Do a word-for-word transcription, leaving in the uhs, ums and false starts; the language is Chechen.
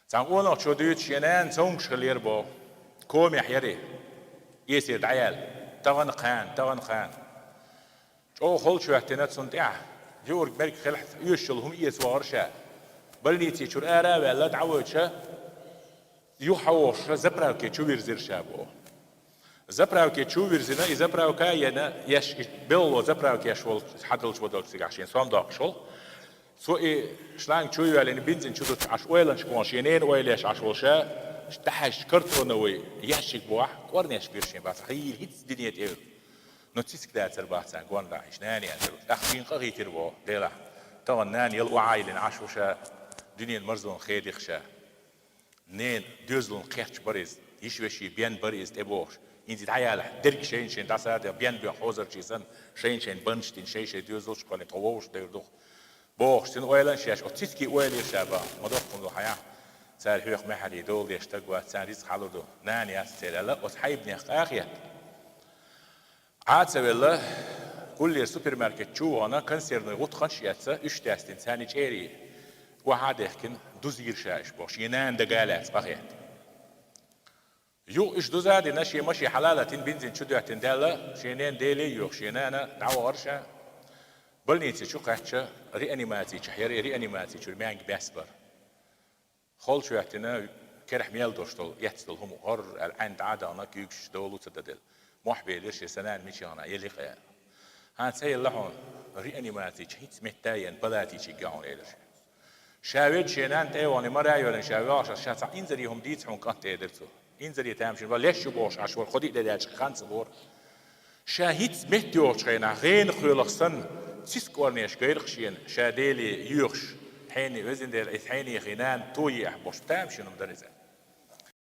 Цхьан къонахчо дуьйцу, шен нана цомгуш хиллера боху. Комехь яра и. Эсера дӀаяьлла. Тахана кхана, тахана кхана. ЧӀогӀа холчу хӀоьттина цунна тӀехь. Юург-мерг хилахь оьшуш йолу хӀума эца вахара ша. Больници чуьра ара а ваьлла, дӀавоьдуш, юха хьан вохуш, заправке чу вирзира ша боху. Заправке чу вирзина, и заправка а йина, еш и белхало заправкеш волу хьадалчу водолчу цигахь шен сом доккхуш волу. Цо и шланг чу йоьллина, бензин чу дуттуш Ӏаш ойланаш бохуш, шен ненан ойла еш Ӏаш волу ша, дӀахьаьжча картоновый ящик бохьа, кӀорнеш бира шен бац, хийла хӀинцца дуьне тӀе вуьгу. Но цициг дацар бац царна гонна дӀахьаьжча, нана яцара. ТӀаккха шена къа хийтира боху, Делахь. Тахана нана яла охьайиллина Ӏаш ву ша, дуьненан марзонах хедира ша. Ненан доьзална кхетча бара иза, йиш-вешин бен бара иза тӀебогӀуш. ХӀинца дӀаяьлла дерг шайна-шайна дӀасадехь, бен боьхна хьозарчий санна, шайна-шайна баннаш дина, шай-шай доьзалш а кхоьллина, тхо вовшах девр ду-кх. Бохуш, цуьнан ойланаш еш, оцу цициган ойла йира ша боху, ма доккха хӀума ду хьан яхь, цара хьоьху маьхьарий дола деш стаг вац, царна рицкъ хьалур ду, нана яц церан аьлла, оцу хьайбанех къа а хетта. Ӏа а ца велла, гуллера супермаркет чу а вахана, консервный гӀутакханаш а эцна, уьш даьстина, царна чӀерий охьа а дехкина, дузийра ша уьш боху, шен нана дага а лаьцна къа хетта. Юха уьш дуза а дина, шен машен хьала а латийна, бензин чу доьттина даьлла, шен ненан Деле а йоьхуш, шен нана дӀавахара ша. Больници чу кхаьчча, реанимаци чохь яра, и реанимаци чуьра маьнга баьсса бара. Холчу хӀоьттина, керахь мел долуш долу, эцна долу хӀума гӀорра аьлла, Ӏаьнна дӀа а дахана, куьйгаш долу ца даделла. Мохь белира шен, сан нана мичахь ю, елла-кх аьлла. ХӀан, ца елла хьуна, реанимаци чу хӀинцца метта а йина, палати чу йигна хьуна, элира шен. Ша ведда шен нана тӀе а вахана, мара а йоьллина ша воьлхуш, ша цхьа инзаре хӀума дийца хьуна, кӀант, элира цо. Инзаре тамашийна ван леш ю бохуш Ӏаш вара, кхо-диъ де даьлча хан ца лора. Ша хӀинцца метта йогӀучу хенахь, гӀенах кхоьллина санна, цициг кӀорнеш гайра-кх шена, ша Деле йоьхуш, хьенан везан Дела, иза хьенехий нана тоеахь бохуш, тамашийна хӀума дара иза.